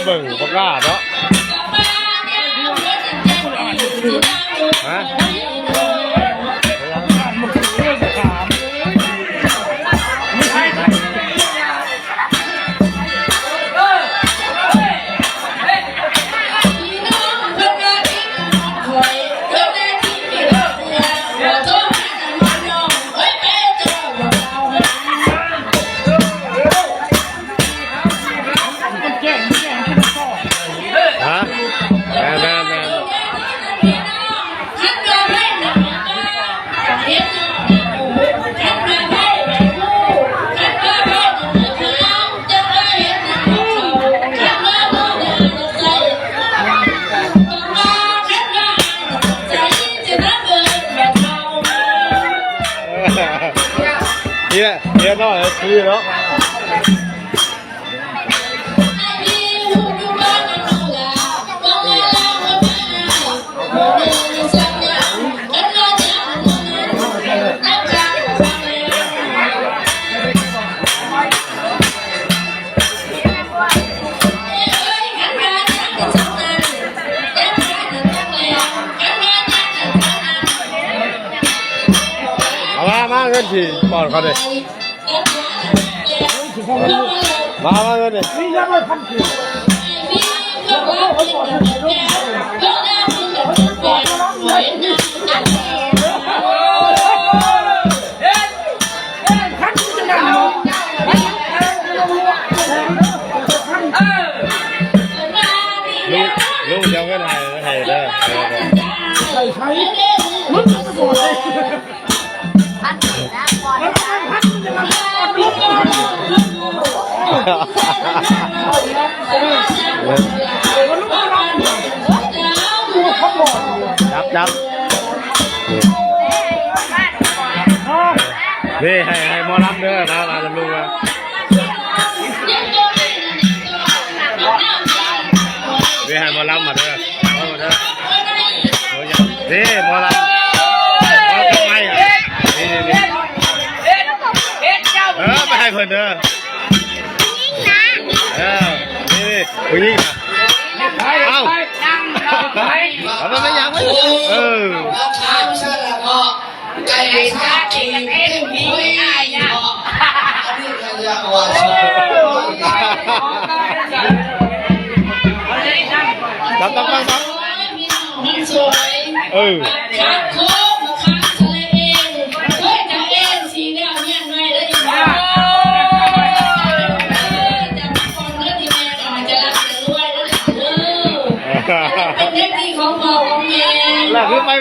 ເບິ່ງບໍ່ກ້າເນາະ ຮະ? ຮະ? ແມ່ນໆໆ. ນີ້ແຫຼະ ເຮຍນ້ອຍຄືເນາະ. ເອົາມາ ມາເງິນທີ່ປ້ອນເຂົາເດ້. ມາ ມາເງິນນີ້ ລຸງ ລຸງ ດຽວເງິນໃຫ້ ໃຫ້ເດີ ໃສ່ໃສ່ ຈັບ ຈັບ ນີ້ ໃຫ້ ໃຫ້ໝໍລຳເດີ ມາ ມານຳລຸງມາ ນີ້ ໃຫ້ໝໍລຳມາເດີ ເອົາເດີ ນີ້ໝໍລຳ ເອົາໄປ ນີ້ ນີ້ ນີ້ ເອີ ໄປໃຫ້ເພິ່ນເດີ ເອີ ນີ້ ນີ້ ຜູ້ຍິງ ເອົາ ເອົາໄປ ໄປຫຍັງໄປ ເອີ ລາຄາມັນຊັ້ນລະເນາະ ໄກ່ຊາກກີບເປັນຄຸຍເນາະ ອັນນີ້ກໍຮຽກວ່າ ເອີ ເປັນເດັກດີຂອງພໍ່ຂອງແມ່ ລະຄືໄປ